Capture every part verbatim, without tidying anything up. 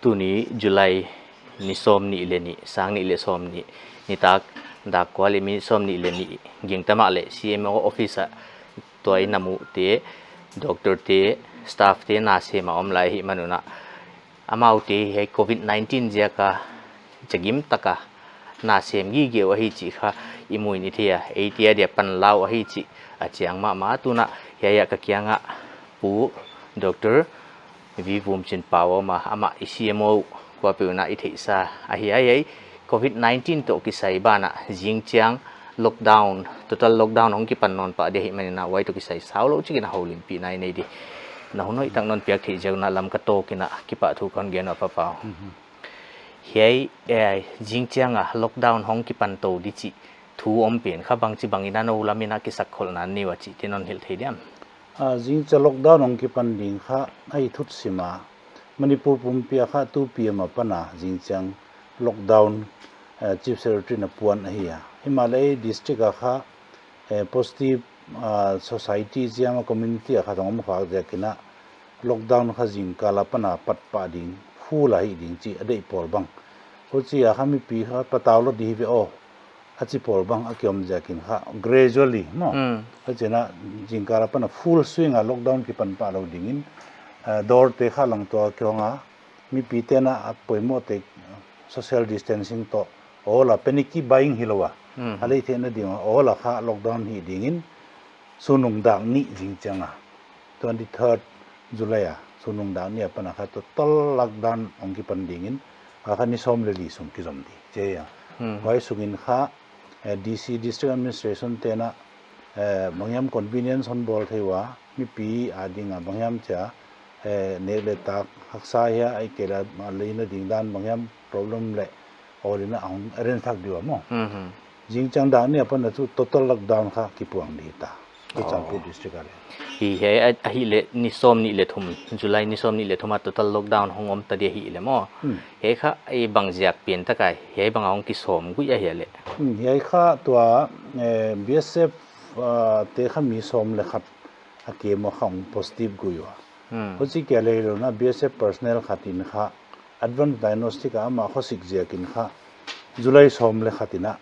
Tuni July ni sawmnih leh nih, sang nih leh sawmnih, nitak dak kua leh minute sawmnih leh nih gingta mahleh C M O office ah tuaina mute, doctor te, staff te nasem a om lai ahihman un, amaute hiai covid nineteen ziaka chagim taka nasem gige uh ahi chih kha i mu in i thei a, eite adia panla uh ahi chih a chiang mahmah. Tun hiai ah ka kiangah Pu Doctor V Vumchinpau om a, amah i C M O uh, kuapeuh in i theihsa ahi a. Hiai covid nineteen toh kisai banah zingchiang lockdown, total lockdown hong kipan nawn pah dia ahihman in, huai toh kisai saulou chik in houlimpihna i nei di. Na hun hoihtak non piak theih ziak un Lamka Talk in kipahthu kon gen a, Pa Pau. Hiai, eh, zingchiang a lockdown hong kipan tou di chih thu om pen kha bangchibang in nou lam in kisakkholhna nei ua chih te non hilh thei diam? Ah, zingchiang lockdown hong kipan ding kha a i thut sim a, Manipur pumpi a kha two P M apan a zingchiang lockdown, eh, Chief Secretary in a puan ahi a. Himahleh district a kha, eh, positive, ah, society ziam a community a kha dong om khak ziak in, lockdown kha zingkal apan a pat pah ding, full a hih ding chih a deih pawl bang. Huchi a kha mipi kha patau lou di hi ve aw, a chi pawl bang a ki om ziak in kha gradually maw. Hmm. Huchi in zingkal apan a full swing a lockdown kipan pah lou ding in, eh, dawr te kha langtuak a ki hong a, mipite'n a poimoh te social distancing toh, awl a panicky buying hilou a. Hmm. A lei theihna ding a, awl a kha lockdown hih ding in, sunung dak nih zingchiang a, twenty-third July a, sunung dak nih apan a kha total lockdown hong kipan ding in, a kha ni sawm leh li sung kizom di. Chi a. Hmm. Huai sung in kha, eh, D C, District Administration te'n a, eh, banghiam convenience hon bawl thei ua, mipi a ding a banghiam chia, eh, nek leh tak haksa hia, ahihkeileh a leina ding dan banghiam problem leh awl in a hong arrange thak di ua maw. Hmm, hmm. Zingchiang dak nih apan a chu total lockdown kha kipuang di ta. Churachandpur district a leh. Hi, hiai a, ahihleh ni sawmnih leh thum, July ni sawmnih leh thum a total lockdown hong om ta di ahihleh maw. Hmm. Hiai kha ei bang ziak pen tak a, hiai bang a hong kisawm gui ahia leh. Hmm, hiai kha tua, eh, B S F, ah, te kha mi sawm leh khat a kem a kha hong positive gui ua. Hmm. Huchi kia leh lou in B S F personnel khat in kha advance diagnostic a amah khosik ziak in kha July sawm leh khat in a,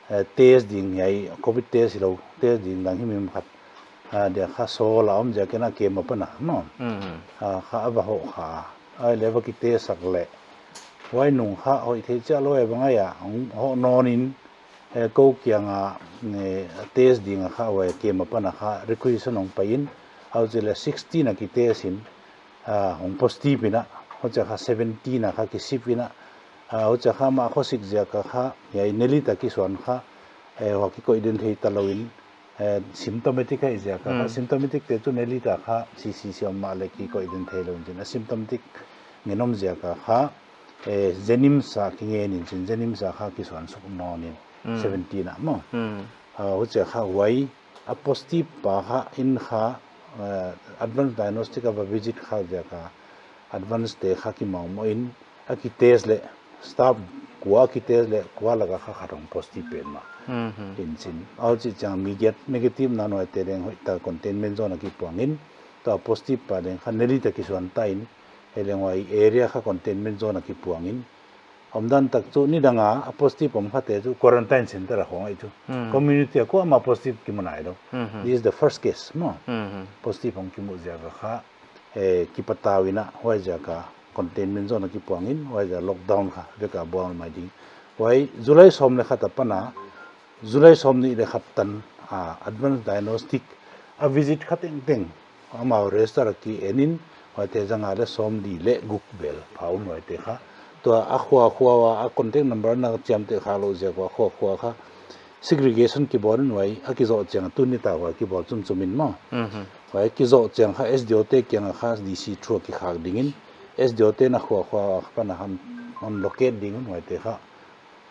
eh, test ding hiai, covid test hilou, test ding dang himhim khat, ah, dia kha sawl a om ziak in a kem apan a maw. Hmm, hmm. Ah, kha a va hoh kha. Ahihleh va kitest sak leh, huai nung kha hoih thei chiah lou e bang ahi a, hong hoh nawn in, eh, kou kiang a, eh, test ding a kha huai kem apan a kha requisition hong pai in, huchi leh sixteen a kitest in, ah, hong positive in a, huchi a kha seventeen a kha ki shift in a, ah, huchi a kha amah khosik ziak a kha, hiai Nellie a kisuan kha, eh, huai kikoih den thei ta lou in, eh, symptomatic ahih ziak a kha, hmm, symptomatic te chu Nellie a kha C C C om mahleh kikoih den thei lou in chin, asymptomatic ngen om ziak a kha, eh, JNIMS a kingen in chin, JNIMS a kha kisuan suk nawn in, hmm, seventeen a maw. Hmm. Ah, huchi a kha huai a positive pa kha in kha, eh, advance diagnostic a va visit khak ziak a advance te kha kimawkmawk in, a kitest leh, staff kua a kitest leh kua lak a kha khat hong positive pen mah. Mhm. In chin. Huchi chiang mi giat negative na, huaite leng hoihtak containment zone a kipuang in, tua positive pa leng kha Nellie a kisuan ta in, hileh huai area kha containment zone a kipuang in, omdan tak chu nidang a, a positive om khate chu quarantine center a khong ahi chu. Hmm. Community a kuamah positive kimu nailou. Mhm. This is the first case, maw. Mhm. Positive hong kimu ziak a kha, eh, kipatau in a, huai ziak a containment zone a kipuang in, huai ziak a lockdown kha vek a buang mai ding. Huai July sawm leh khat apan a, July sawmnih leh khat tan, ah, advance diagnostic a visit kha tengteng amau register a ki en in, huaite zanga leh sawmli leh guk vel pha un huaite kha. Tua a khuakhua a contact number na chiamteh kha lou ziak ua khuakhua kha segregation kibawl in huai a kizoh chiang a tuni ta huai kibawl chumchum in maw. Mhm. Huai kizoh chiang kha S D O te kiang a kha D C through a kikhak ding in, S D O te'n a khuakhua apan a hon, hon locate ding un huaite kha,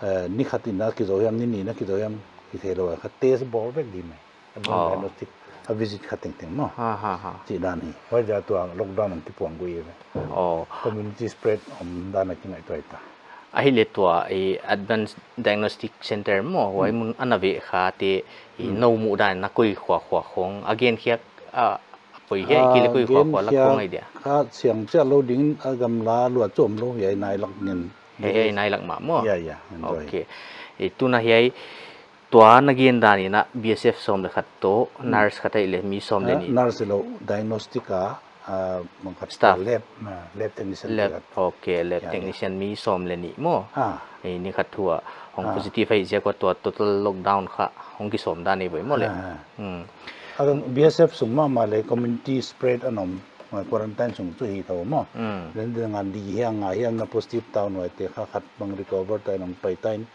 eh, ni khat in a kizoh hiam, ni nih in a kizoh hiam, kitheilou a kha test bawl vek di mai. Advance, oh, diagnostic a visit kha tengteng maw. Ha, ha, ha. Chih dan hi. Huai ziak a tua lockdown hong kipuang gui ve. Oh. Community spread omdan a kingaihtuah ta. Ahihleh tua, eh, advance diagnostic center maw, huai, hmm, mun ana veh khate, eh, hmm, nou muhdan a koi khuakhua khong a gen khiak, ah, Koi hiai kei leh koi khua khua lak khong ai dia. Kha siang chia lo ding a gamla lua chom lo hiai nai lak ngen. Hiai, hiai nai lak mah maw. Ya, ya, enjoy. Okay. I tuna hiai tua na gen dan in a B S F sawm leh khat toh, nurse khat ai leh mi sawm leh nih. Nurse lo, diagnostic a, ah, mangkhat staff. Lab, ah, lab technician lab, khat. Okay, lab technician mi sawm leh nih maw. Ah. I ni khat thu a hong positive ai ziak ua tua total lockdown kha hong kisawm dan ei voi maw leh. Ah, ah. Hmm. A B S F sung mahmah leh community spread a om, ah, quarantine sung chu hi thou maw. Hmm. Len den ngan di hiang nga hiang na positive town huai te kha khat bang recover ta in hong pai ta in.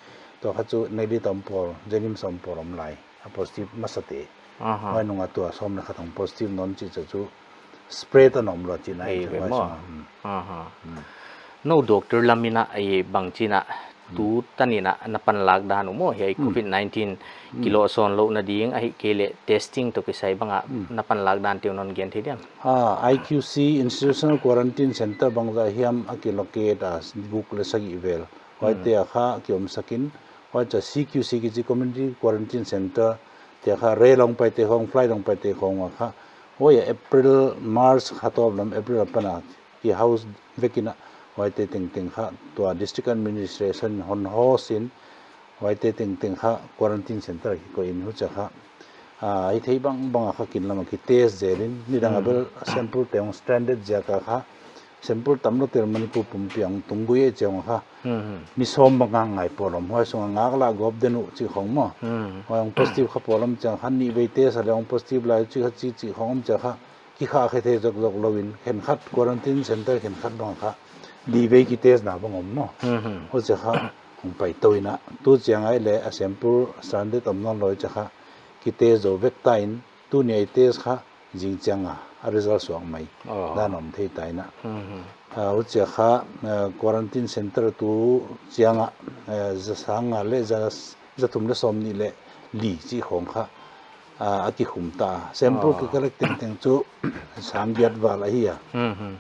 Tua kha chu Nailitam pawl, Jennings sawm pawl om lai. A positive masa te. Aha. Huai nung a tua sawm leh khat hong positive nawn chih chu spread a om lua chihna hi ve maw. Hmm. Aha. Hmm. Nou doctor lam in a, eh, bangchi in a, tu tan in a na panlak dan uh maw, hiai covid nineteen kilohsawn louhna ding, ahihkeileh testing toh kisai bang a na panlak dan te uh non gen thei diam. Ah, I Q C, Institutional Quarantine Center bangzah hiam a kilocate a, guk leh sagih vel. Huai te a kha kiom sak in, huai chia C Q C kichi Community Quarantine Center, te kha rail hong pai te khong, flight hong pai te khong a kha. Huai a April, March kha tawp lam, April apan a ki house vek in a, huai te tengteng kha, tua district administration hon host in, huai te tengteng kha quarantine center kikoih in huchia kha. Ah, hithei bangbang a kha kin lam a kitest zel in, nidang a bel sample te hong stranded ziak a kha, sample tamlou tel Manipur pumpi a hong tung gui e chiang kha. Hmm, hmm. Mi sawm bang a ngai pawl om, huai sung a ngaklah gawp den uh chih khong maw. Hmm. Huai hong positive kha pawl om chiang kha nih vei test a leh hong positive lai chih kha chih chih khong om chiang kha. Kikhah khe thei zokzok lou in, khenkhat quarantine center khenkhat bang kha. Li vei kitest na bang om maw. Hmm, hmm. Huchia kha hong pai tou in a. Tu chiang ai leh a sample stranded om nawn lou chia kha. Kitest zou vek ta in, tuni a i test kha, zing chiang a, a result suak mai. Oh. Dan om thei ta in a. Hmm, hmm. Ah, huchia kha, ah, quarantine center tu chiang a, eh, za sang nga leh za, za thum leh sawm nih leh li chih khong kha, ah, a kikhum ta. Sample ki collect tengteng chu sang giat val ahi a. Hmm, hmm.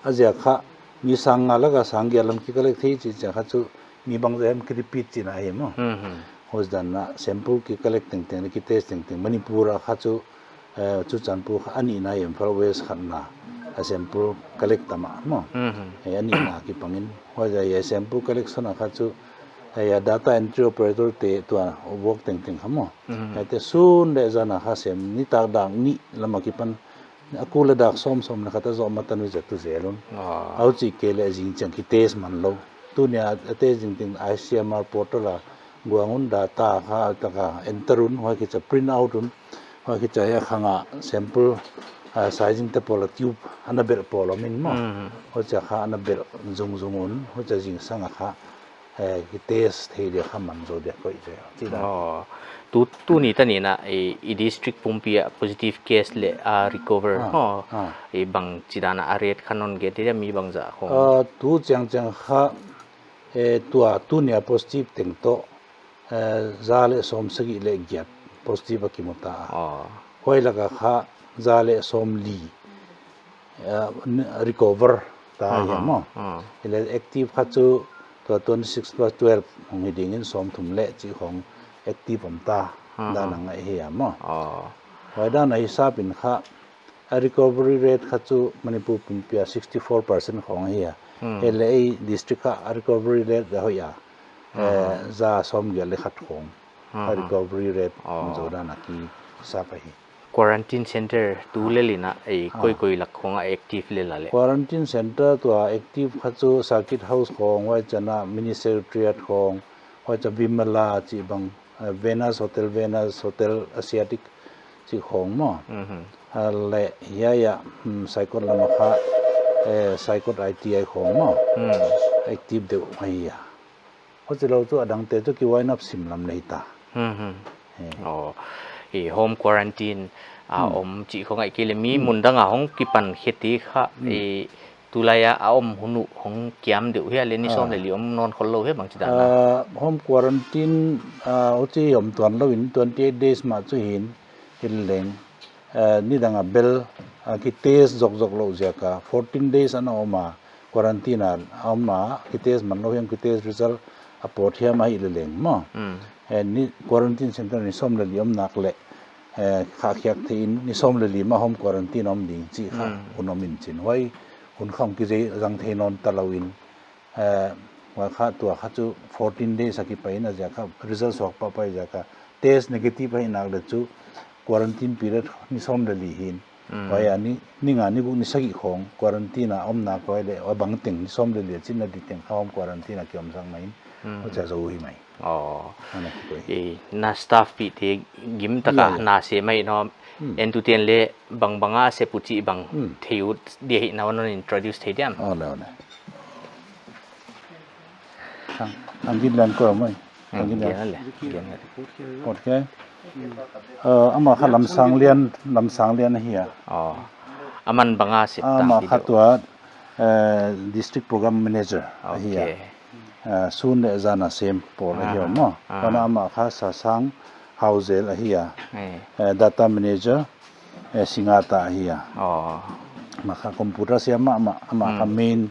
A ziak kha, mi sang nga lak a sang giat lam ki collect thei chih chiang kha chu, mi bangzah hiam ki repeat chihna hi maw. Hmm, hmm. Huchi dan a sample ki collect tengteng leh ki test tengteng Manipur a kha chu, eh, Churachandpur kha a nihna, Imphal West khatna a sample collect tam a maw. Hmm, hmm. Eh, a nihna kipang in. Huai a sample collection a kha chu, eh, a data entry operator te tua work tengteng kha maw. Hmm. Huaite sun leh zan a kha sem nitak dak nih lam a kipan a kul leh dak sawm sawm leh khat a zoh matan uh zat tu zel un. Ah. Huchi kei leh zing chiang ki test man lou. Tuni a test zing teng I C M R portal a guang un data kha taka enter un, huai kichi a print out un, huai kichi a hiai khang a sample, ah, sizing te pawl a tube ana belh pawl om in maw. Hmm. Huchia kha ana belh zungzung un, huchia zingsang a kha eh, ki test thei dia kha man zou dia koih ve, chi dan. Oh, tu, tuni tan in a, i, i district pumpi a positive case leh a recover, ah, oh, ah, i bangchi dan a rate kha non gen thei dia mi bangzah khong. Ah, tu chiang chiang kha, eh, tua tuni a positive teng toh, eh, za leh sawm sagih leh giat positive a kimu ta. Oh. Huai lak a kha za leh sawm li, eh, n-, recover ta hi maw. Ah. Ileh active kha chu tua twenty six plus twelve hong hi ding in sawm thum leh chih khong active om ta. Ah. Dan a ngai hi a maw. Ah. Huai dan a hisap in kha a recovery rate kha chu Manipur pumpi a sixty four percent khong hi a. Hmm. Ileh ei district kha a recovery rate a hoih a. Ah. Eh, za sawm giat leh khat khong. Ah. A recovery rate, ah, hong zou dan a kisap ahi. Quarantine center tu lel in a, eh, ah, koi koi lak khong a active lel a leh. Quarantine center tua active kha chu Circuit House khong, huai chiang a Mini Secretariat khong, huai chiang a Vimala chih bang, eh, Venus Hotel, Venus Hotel Asiatic chih khong maw. Mhm. Ah, leh hiai a, hmm, Saikot lam a kha, eh, Saikot I T I khong maw. Hmm. Active deuh mai a. Huchi lou chu a dangte chu ki wind up sim lam leh hi ta. Hmm, hmm. Eh. Oh, i home quarantine, ah, hmm, om chih khong ahihkeileh mi, hmm, mun dang a hong kipan khe te kha, hmm, i tulai a a om hun uh hong kiam deuh hia leh ni, ah, sawm leh li om nawn khol lou hia bangchi dan a. Ah, home quarantine, ah, huchi om tuan lou in twenty eight days mah chu hi'n, hileleng, eh, nidang a bel, ah, ki test zokzok lou ziak a, fourteen days ana om a, quarantine a om a, ki test man lou hiam, ki test result a pawt hiam ahihleleng maw. Hmm. Eh, ni quarantine center ni sawm leh li om nak leh, eh, kha khiak thei in ni sawm le li mah home quarantine om ding chih kha hun om in chin. Huai hun kha hong kizang thei nawn ta lou in, eh, huai kha tua kha chu fourteen days a kipan a ziak kha result suak pahpah ziak kha test negative ahih nak leh chu quarantine period ni sawm le li hi in. Huai a ni, ni nga ni guk ni sagih khong quarantine a om nak huai leh huai bang teng ni sawm le li a chin a di teng kha home quarantine a ki om sak mai in. Huchia zou hi mai. Aw. Ana ki koi. Eh, na staff pihte gim taka na se mai in. Entuten leh bangbang a se uh chih bang thei ut dia hi na hon introduce thei diam? Aw, le, aw, le. Thang, Thang Gin Lian ko mai. Thang Gin Lian. Gin le, gin le. Pot ke. Eh, amah kha Lamsanglian, Lamsanglian ahi a. Aw. Aman bang a se ta amah kha tua, eh, district program manager ahi a. Okay. Eh, sun leh zan a sem pawl ahi a maw. Huan amah kha Sasang Hauzel ahi a. Eh, data manager, eh, Singata ahi a. Aw. Amah kha computer siam mahmah, amah kha main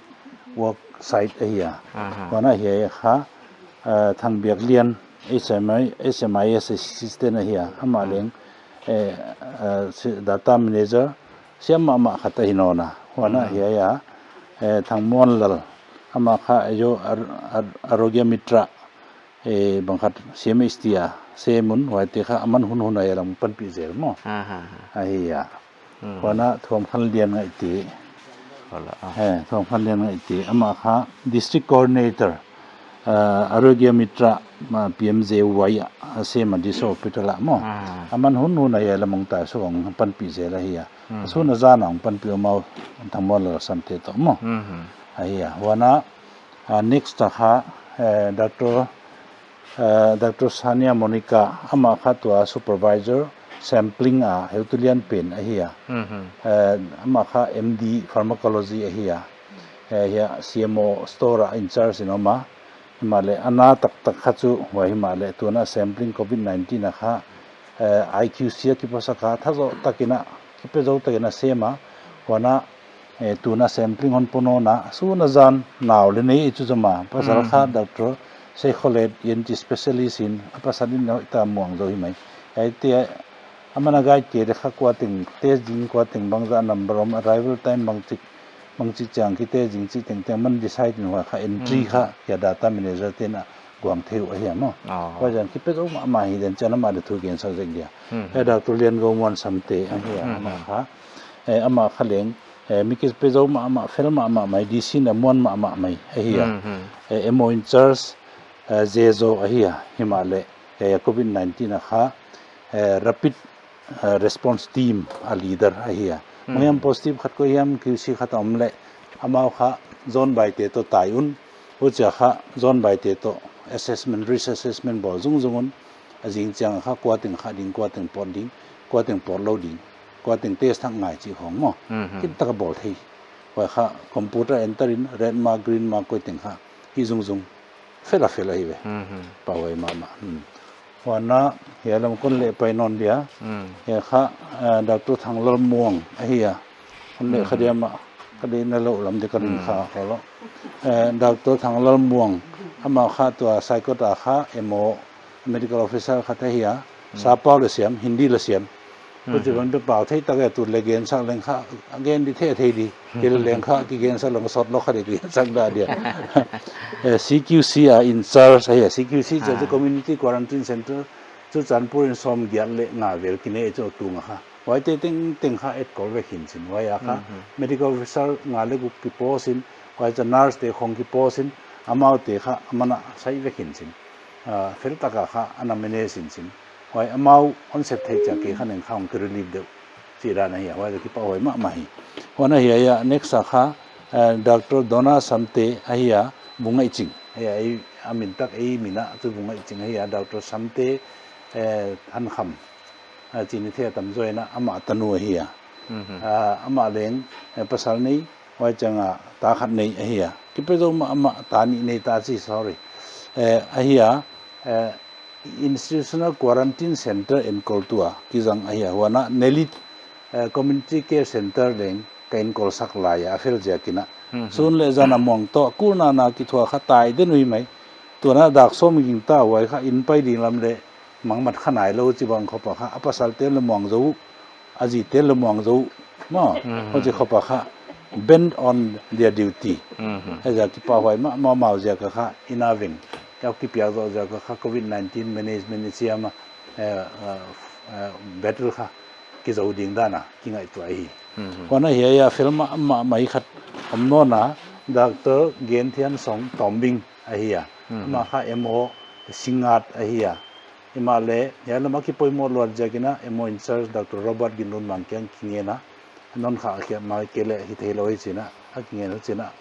work site ahi a. Huan a hiai kha, eh, Thangbiaklian, H M I, H M I S assistant ahi a. Amah leng, eh, eh, si-, data manager siam mahmah khat ahi nawn a. Huan a hiai a, eh, Thangmuanlal, amah kha, eh, yo, Ar-, Ar-, Arogya Mitra, eh, bang khat C M H T a sem un, huaite kha aman hunhun a hiai lam panpih zel maw. Ahi a. Huan a Thuamkhanlian Ngaihte. Eh, Thuamkhanlian Ngaihte. Amah kha district coordinator, eh, Arogya Mitra, ma P M J Y a, a sem a district hospital ah maw. Aman hunhun a hiai lam hong tai suk hong panpih zel ahi a. Sun a zan a hong panpih a maw Thangmuanlal Samte toh maw. Ahi a. Huan a, ah, next a kha, eh, Doctor, eh, Doctor Sania Monica, amah kha tua supervisor sampling a heutu lian pen ahi a. Eh, amah kha M D pharmacology ahi a. Eh, hiai C M O store a in charge in om a. Himahleh a na taktak kha chu huai himahleh tuna sampling covid nineteen a kha, eh, I Q C a kipasak a tha zou takin a, kipe zou takin a sem a. Huan a eh, tuna sampling hon pua nawn a, sun a zan nau leh nei chu zom a, pasal kha Doctor Seikholet, E N T specialist in, a pasal in hoihtak muang zou hi mai. Huaite, aman a guide kei leh kha kua teng test ding, kua teng bangzah number om, arrival time bangchik, bangchik chiang ki test ding chih tengteng aman decide in huai kha entry kha, hiai data manager te'n a guang thei uh ahi a maw. Huai zan kipe zou mahmah hi den chiang amah leh thu gen sak zek dia. Hiai Doctor Liangouman Samte ahi a, amah kha, eh, amah kha leng, eh, mi kipe zou mahmah, fel mahmah mai, D C in a muan mahmah mai ahi a. Eh, M O in charge, eh, Zezo ahi a, himahleh, eh, covid nineteen a kha, eh, rapid, eh, response team a leader ahi a. Bang hiam positive khat ko hiam Q C khat a om leh, amau kha zone by te toh tai un, huchia kha zone by te toh assessment, risk assessment bawl zungzung un, a zing chiang kha kua teng kha ding, kua teng pawt ding, kua teng pawt lou ding, kua teng test thak ngai chih khong maw. Kin taka bawl thei. Huai kha computer enter in red mark, green mark koi teng kha hi zungzung. Fel a fel ahi ve. Pahhuai mahmah. Huan a, hiai lam kon leh pai nawn dia. Hiai kha, eh, Doctor Thanglal Muang ahi a. Kon leh kha dia mah, ka deihna lou lam di ka ring kha kha lou. Eh, Doctor Thanglal Muang, amah kha tua Saikot a kha M O medical officer khat ahi a. Sapau leh siam, Hindi leh siam. Huchi bang bek pau thei tak e, tu leh gen sak leng kha, a gen di thei thei di. Kei leng kha, ki gen sak leng sawt lou kha di ki gen sak da dia. Eh, C Q C a in charge ahi a, C Q C chu, chu community quarantine center, Churachandpur in sawmgiat leh nga vel kinei chu tung a kha. Huaite tengteng kha etkol vek hi'n chin. Huai a kha, medical officer nga leh guk ki post in, huai chu nurse te khong ki post in, amaute kha, aman a sai vek hi'n chin. Ah, fel taka kha, ana manage hi'n chin. Huai amau hon sep thei chiang kei kha neng kha hong ki relief deuh. Chih dan ahi a, huai leh kipahhuai mahmah hi. Huan a hiai a, next a kha, eh, Doctor Dona Samte ahi a, Vungaiching. Ahi a, ei, a min tak ei min a, chu Vungaiching ahi a, Doctor Samte, eh, Thankham. Ah, chih ni thei a tam zaw in a, amah tanu ahi a. Ah, amah leng, eh, pasal nei, huai chiang a, ta khat nei ahi a. Kipe zou mahmah, ta nih nei ta chi, sorry. Eh, ahi a, eh, Institutional Quarantine Center enkol tua kizang ahi a, huan a Nelit, eh, Community Care Center leng ka enkol sak lai a, a fel ziak in a. Sun leh zan a muang toh, kul nana kithuah kha tai den uh hi mai. Tuna dak sawm ging ta huai kha in pai ding lam leh mangmat kha nailou chibang khop a kha, a pasal ten leng muang zou, a zi ten leng muang zou, maw, huchi khop a kha, bent on their duty. Huaiziak kipahuai mahmah, mau ziak a kha, inn a veng, kei kipiak zoh ziak a kha, covid nineteen management i chi a maw, eh, eh, eh, battle kha, kizou ding dan a, kingaihtuah hi. Huan a hiai a fel mahmah mai khat om nawn a, Doctor Genthiansong Tombing ahi a. Amah kha M O Singngat ahi a. Himahleh, hiai lam a kipoimoh luat ziak in a, M O in charge Doctor Robert Ginlunmang kiang kingen a. Non khak khe mai kei leh hi theilou hi chi in a, a kingen hu chi in a,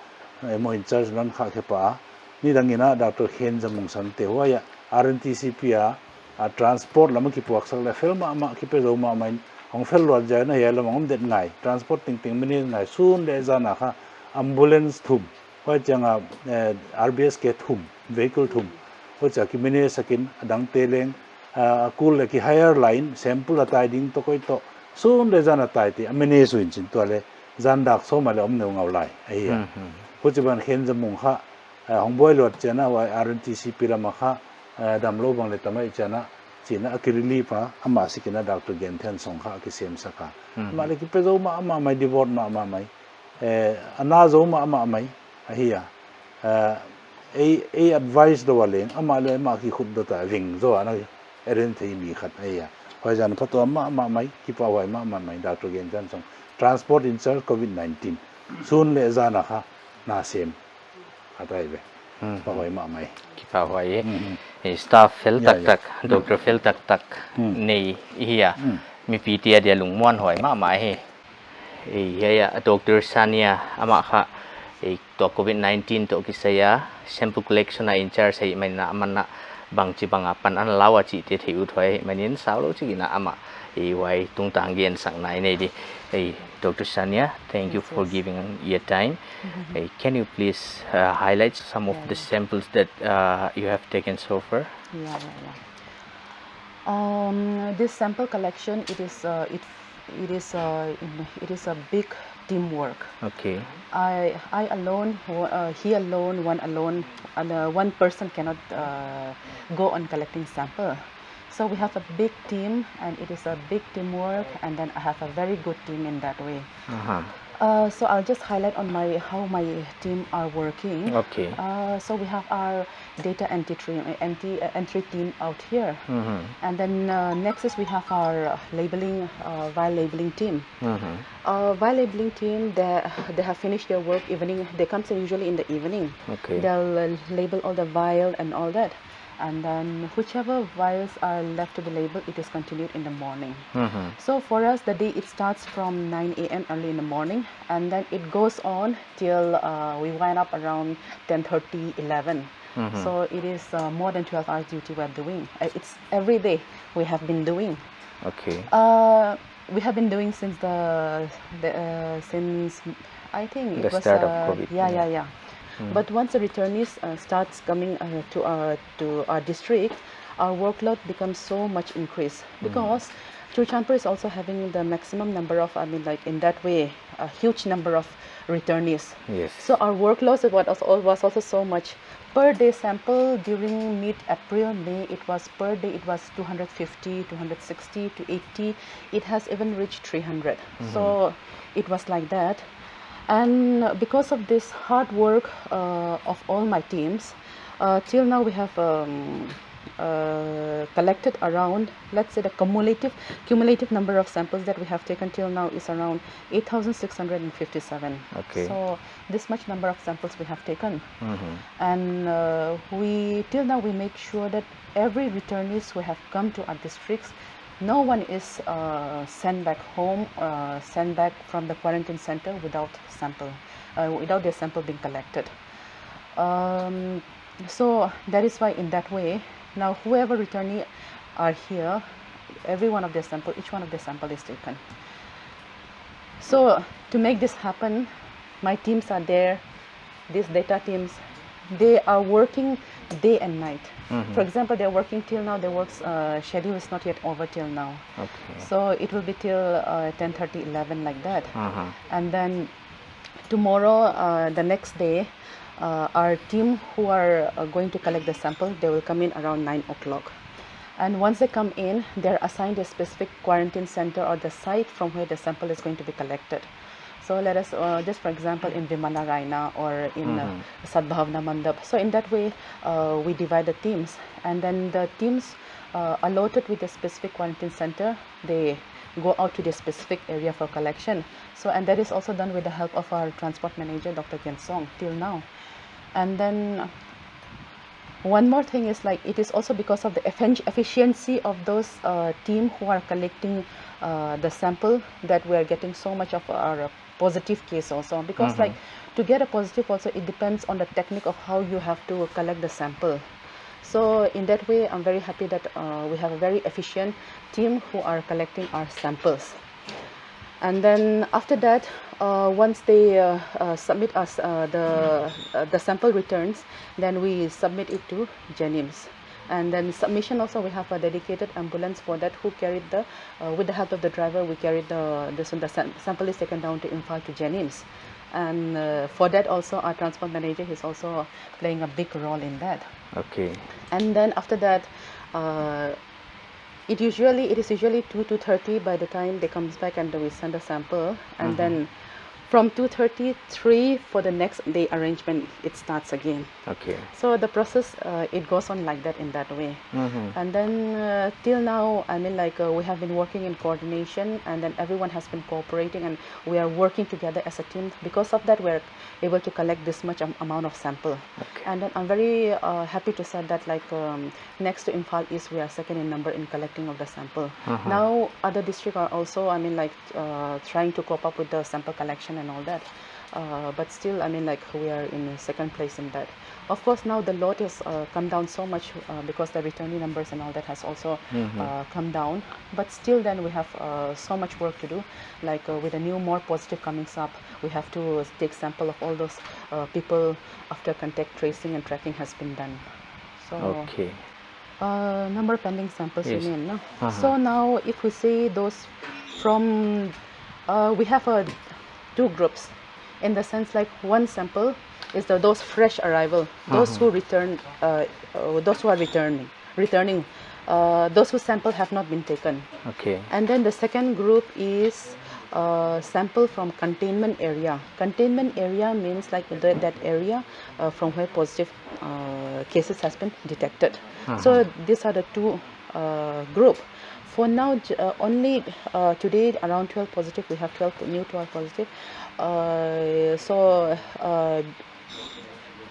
M O in charge non khak khe pah a. Nidang in a Doctor Khenjamung Sangte huai a, R N T C P a, a transport lam a kipuaksak leh fel mahmah, kipe zou mahmah in, hong fel luat ziak in a hiai lam a om det ngai. Transport tengteng manage ngai, sun leh zan a kha ambulance thum, huai chiang a, eh, R B S K thum, vehicle thum. Huai chiang a ki manage sak in, a dangte leng, ah, a kul leh ki hire lai in, sample a tai ding toh koi toh, sun leh zan a taite, a manage uh in chin tuale, zan dak sawm a leh om neu ngau lai, ahi a. Huchi ban Khenjamung kha, eh, hong buai luat chiang a, huai R N T C P lam a kha, eh, damlou bang leh tamai chiang a, chi in a ki relief a, amah sik in a Doctor Genthiansong kha a kisemsak a. Amah leh kipe zou mahmah mai, devote mahmah mai. Eh, a na zou mahmah mai, ahi a. Eh, ei, ei advice dou a leng, amah leh amah kikhut dou ta veng zou a na arrange thei mi khat ahi a. Huaiziak in phatuam mahmah mai, kipahuai mahmah mai, Doctor Genthiansong. Transport in charge covid nineteen. Sun leh zan a kha, na sem. A tai ve. Kipahuai mahmah mai. Kipahuai e. Eh, staff fel taktak, doctor fel taktak nei i hi a. Mipite a dia lungmuanhuai mahmah hi. Eh, hiai a Doctor Sania amah kha, eh, toh covid nineteen toh kisai a sample collection a in charge ahihman in a, aman a bangchibang a pan ana la ua chihte thei uthuai ahihman in saulou chik in a amah, eh, huai tungtang gensakna i nei di. Eh, Doctor Sania, thank you for giving your time. Eh, can you please, uh, highlight some of the samples that, uh, you have taken so far? Yeah, yeah, yeah. Um, this sample collection, it is, uh, it, it is, uh, in, it is a big teamwork. Okay. I, I alone, wo-, uh, he alone, one alone, and, uh, one person cannot, uh, go on collecting sample. So we have a big team, and it is a big teamwork, and then I have a very good team in that way. Uh-huh. Uh, so I'll just highlight on my, how my team are working. Okay. Uh, so we have our data entry, entry, uh, entry team out here. Mm-hmm. And then, uh, next is we have our, uh, labeling, uh, vial labeling team. Mm-hmm. Uh, vial labeling team, they, they have finished their work evening. They come usually in the evening. Okay. They'll, uh, label all the vial and all that. And then whichever vials are left to be labeled, it is continued in the morning. Mm-hmm. So for us, the day, it starts from nine a m early in the morning, and then it goes on till, uh, we wind up around ten thirty, eleven. Mm-hmm. So it is, uh, more than twelve hours duty we are doing. Uh, it's every day we have been doing. Okay. Uh, we have been doing since the, the, uh, since, I think it was, uh, the start of covid, yeah, yeah, yeah. But once the returnees, uh, starts coming, uh, to our, to our district, our workload becomes so much increased because Churachandpur is also having the maximum number of, I mean, like, in that way, a huge number of returnees. Yes. So our workload was, was al-, was also so much. Per day sample during mid-April, May, it was per day, it was two hundred fifty, two hundred sixty to eighty. It has even reached three hundred. Mm-hmm. So it was like that. And because of this hard work, uh, of all my teams, uh, till now we have, um, uh, collected around, let's say, the cumulative, cumulative number of samples that we have taken till now is around eight thousand six hundred and fifty-seven. Okay. So this much number of samples we have taken. Mm-hmm. And, uh, we, till now we make sure that every returnees who have come to our districts, no one is, uh, sent back home, uh, sent back from the quarantine center without sample, uh, without their sample being collected. Um, so that is why in that way, now whoever returnee are here, every one of their sample, each one of their sample is taken. So to make this happen, my teams are there, these data teams, they are working day and night. Mm-hmm. For example, they're working till now, their work's, uh, schedule is not yet over till now. Okay. So it will be till, uh, ten thirty, eleven like that. Uh-huh. And then tomorrow, uh, the next day, uh, our team who are, uh, going to collect the sample, they will come in around nine o'clock. And once they come in, they're assigned a specific quarantine center or the site from where the sample is going to be collected. So let us, uh, just for example, in Vimalarayana or in uh, Sadbhavna Mandap. So in that way, uh, we divide the teams, and then the teams uh, allotted with a specific quarantine center, they go out to the specific area for collection. So, and that is also done with the help of our transport manager, Doctor Gensong, till now. And then one more thing is, like, it is also because of the efficien- efficiency of those uh, team who are collecting uh, the sample that we are getting so much of our positive case also, because like, to get a positive also, it depends on the technique of how you have to collect the sample. So in that way, I'm very happy that uh, we have a very efficient team who are collecting our samples. And then after that, uh, once they uh, uh, submit us uh, the uh, the sample returns, then we submit it to JNIMS. And then submission also, we have a dedicated ambulance for that, who carried the, uh, with the help of the driver, we carried the, the, the sam- sample is taken down to Imphal to JNIMS. And uh, for that also, our transport manager is also playing a big role in that. Okay. And then after that, uh, it usually it is usually two to thirty by the time they comes back and we send a sample, and then from two thirty three for the next day arrangement, it starts again. Okay. So the process uh, it goes on like that, in that way. And then uh, till now, I mean, like uh, we have been working in coordination, and then everyone has been cooperating, and we are working together as a team. Because of that, we're able to collect this much am- amount of sample. Okay. And then I'm very uh, happy to say that, like, um, next to Imphal East, we are second in number in collecting of the sample. Now other districts are also, I mean, like, uh, trying to cope up with the sample collection and all that. Uh, but still, I mean, like, we are in second place in that. Of course, now the load has uh, come down so much uh, because the returnee numbers and all that has also uh, come down. But still, then we have uh, so much work to do. Like uh, with the new, more positive comings up, we have to take sample of all those uh, people after contact tracing and tracking has been done. So Okay. uh, number pending samples, Yes. You mean, no? Uh-huh. So now, if we see those from, uh, we have uh, two groups, in the sense, like, one sample is the, those fresh arrival, those who return, uh, uh, those who are returning, returning, uh, those whose sample have not been taken. Okay. And then the second group is uh, sample from containment area. Containment area means, like, the, that area uh, from where positive uh, cases has been detected. So these are the two uh, group. For now, j- uh, only uh, today around twelve positive. We have twelve new, twelve positive. Uh, so uh,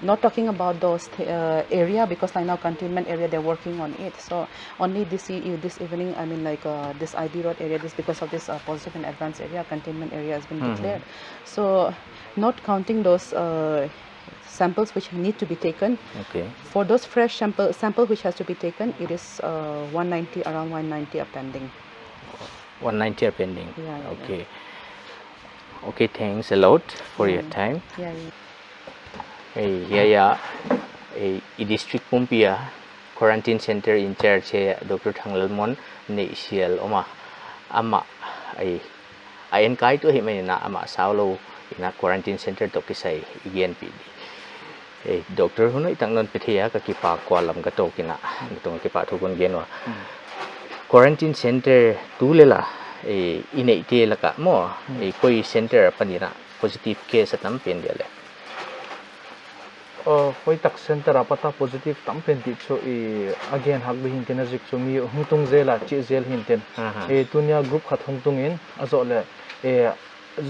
not talking about those th- uh, area, because right now containment area, they're working on it. So only this e- this evening, I mean, like uh, this I B road area, this, because of this uh, positive and advanced area, containment area has been declared. So not counting those uh, samples which need to be taken. Okay. For those fresh sample sample which has to be taken, it is uh, one ninety, around one ninety are pending. One ninety are pending. Yeah, yeah, Okay. Okay, thanks a lot for your time. Yeah, yeah. Ei, hiai a, ei, i district pumpi a quarantine center in charge hi Doctor Thanglalmon Neihsial om a. Amah, ei, a enkaitu ahihman in amah saulou in quarantine center toh kisai i genpih di. Ei, Doctor, hun hoihtak non pe thei a, ka kipak ua lam ka tou kina, na tung kipahthu kon gen ua. Quarantine center tu lel a, ei, i neihte lak a maw, ei, koi center apan in positive case a tam pen dia leh? Uh, hoihtak center apat a positive tam pen tih chu i, again, hak beh hin tin, a zik chu mi hong tung zel a, chih zel hin tin. Aha. Eh, tuni a group khat hong tung in, a zoh leh, eh,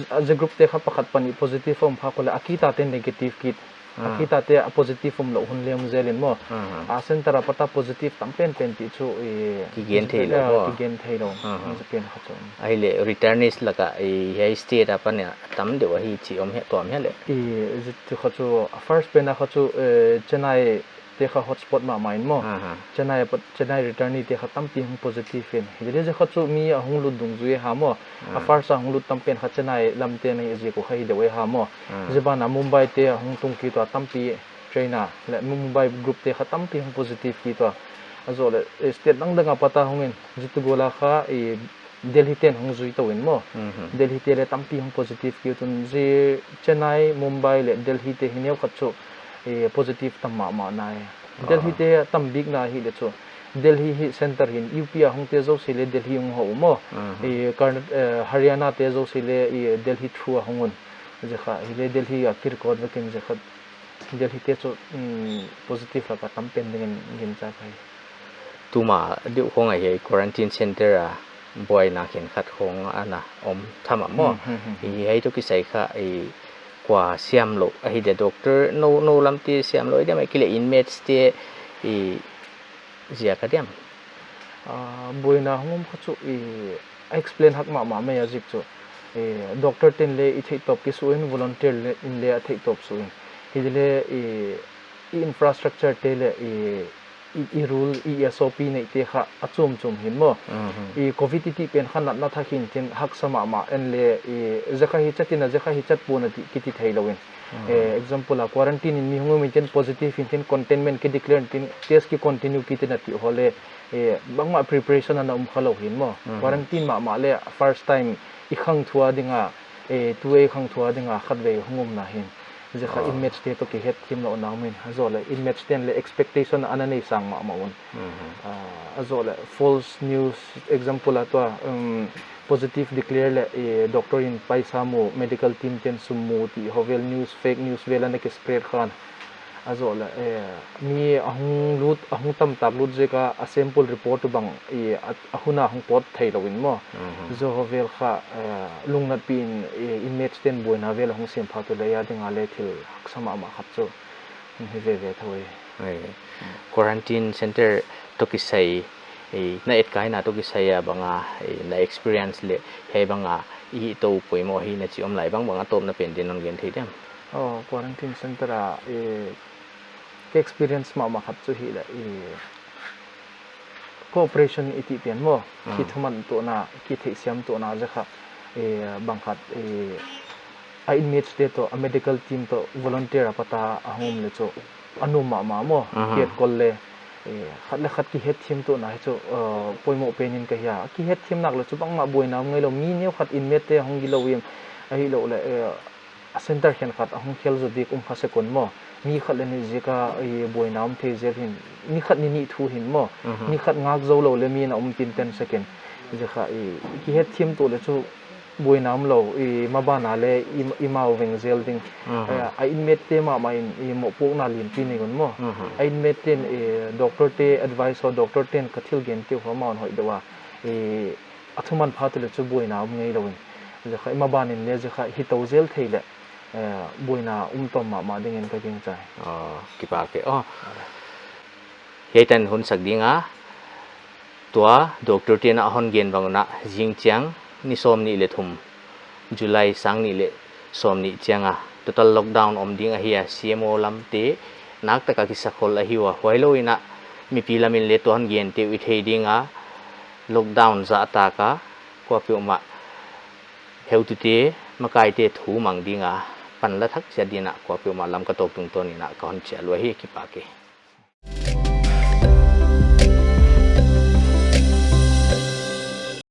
a zi group te kha pakhat pan i positive om kha, koi leh a kita te negative kit. A Ah. kita te a positive omlou hun leng om zel in maw. Aha. A center apat a positive tam pen pen tih chu i, Kigen theilou ah, maw. Kigen theilou. Aha. Zi pen kha chu. Ahihleh returnees lak a, ei, hiai state apan in tam deuh ahi chih om hia, tuam hia leh? I, zi chu kha chu, first pen a kha chu, eh, Chennai te kha hotspot mahmah in maw. Aha. Chennai apat, Chennai returnee te kha tampi hong positive in. Hi leh zi kha chu mi a hong lut dungzui ahi maw. A first a hong lut tam pen kha Chennai lam te na hi, zi kha hi deuh ahi maw. Zi ban a Mumbai te a hong tung kit ua, tampi train a leh Mumbai group te kha tampi hong positive kit ua. A zoh leh, eh, state dangdang apat a hong in, zi tu gual a kha, eh, Delhi ten hong zui tou in maw. Mhm. Delhi te leh tampi hong positive kit un, zi Chennai, Mumbai leh Delhi te hi neu khat chu, eh, positive tam mahmah nai. Delhi te tam bik na hi leh chu, Delhi hi center hin, U P a hongte zouse leh Delhi hong hoh uh maw. Mhm. I Karna-, eh, Haryana te zouse leh i Delhi through a hong un. Ziak a hi leh Delhi a kirecord vekin ziak a Delhi te chu, mm, positive lak a tam pen dingin ginchat ka hi. Tuma deuh khong a hiai quarantine center a buaina khenkhat khong ana om tham a maw. Hmm, hmm, hmm, hmm. I hiai toh kisai kha i kua siam lou ahi dia, doctor nou, nou lamte siam lou ahi dia, mai kile inmates te i ziak a diam. Ah, buaina hong om kha chu i explain hak mahmah mai a ziak chu. I doctor ten leh i theihtawp kisuah in, volunteer leh in leh a theihtawp suah in. Hi leh i, i infrastructure te leh i i, i rule, i S O P neihte kha a chumchum hin maw. Mhm. I covid i tih pen kha natna thak hi'n tin haksa mahmah en leh, i, zia kha hichat in a, zia kha hichat pua'n a tih kiti theilou in. Mhm. Eh, example a, quarantine in mi hong um in tin positive in tin containment kideclare in tin test kicontinue kiti na tih ho leh, eh, bangmah preparation ana um khalou hin maw. Mhm. Quarantine mahmah leh first time i khangthu a ding a, eh, tu ei khangthu a ding a khatvei hong omna hin. Zia kha Ah. Inmates te toh kihetthiamlouhna om in. A zoh leh inmates ten leh expectation ana nei sang mahmah un. Mhm. Ah, a zoh leh false news, example a tua, um, positive declare leh, eh, doctor in paisa mu, medical team ten sum mu tih ho vel news, fake news vel ana kispread khan. A zoh leh, eh, mi a hong lut, a hong tamtak lut ziak a, a sample report bang, eh, a, a hun a hong pawt theilou in maw. Mhm. Zia ho vel kha, eh, lungnatpih in, eh, inmates ten buaina vel a hong sem phat uleh a ding a leh thil haksa mahmah khat chu hong hi veve thou e. Ai. Quarantine center toh kisai, eh, na etkaina toh kisai a bang a, eh, na experience leh hiai bang a i tou poimoh hi na chi om lai bang bang a tawpna pen din hon gen thei diam. Oh, quarantine center a, eh, ka experience mahmah khat chu hi leh, eh, cooperation i tih pen maw, Mm. kithuman tuahna, kitheihsiam tuahna zia kha, eh, bang khat, eh, a inmates te toh, a medical team toh, volunteer a pat a hong om leh chu a nuam mahmah maw, Mhm. kihetkol leh, eh, khat leh khat kihetthiam tuahna hi chu, eh, poimoh pen in ka hia. Kihetthiam nak leh chu bangmah buaina om ngeilou, mi neu khat inmate hong gilou in, ahihlouh leh, eh, a center khenkhat a hong khel zaw dik um kha sek un maw. Mi khat leh nih ziak a, eh, buaina om thei zel hin. Ni khat ni nih thu hin maw. Mhm. Ni khat ngak zou lou leh mi na um tinten sek in. Zia kha, eh, kihetthiam tuah leh chu buaina omlou, eh, maban a leh i, i mau veng zel ding. Mhm. Eh, a inmate te mahmah in, eh, mohpuakna lianpi nei un maw. Mhm. A inmate ten, eh, doctor te advice ho, doctor ten ka thil gen te ho amau hoih deuh a. Eh, a thuman phat uleh chu buaina om ngeilou in. Zia kha, i maban in leh zia kha hi tou zel thei leh, eh, buaina um tawm mahmah dingin ka gingchai. Oh, kipak e. Oh. Hiai tan hun sak ding a, tua doctor ten a hon gen bang un a, zing chiang ni sawmnih leh thum, July sang nih leh sawmnih chiang a total lockdown om ding ahi a, C M O lamte naktak a kisakhol ahi ua, huailou in a mipi lam in leh tua hon gente uh i thei ding a, lockdown zahtak a kuapeuhmah heutute, makaite thu mang ding a panla thak chiat dingin a kuapeuhmah Lamka Talk tungtawn in a ka hon chial uh ahi, kipak e.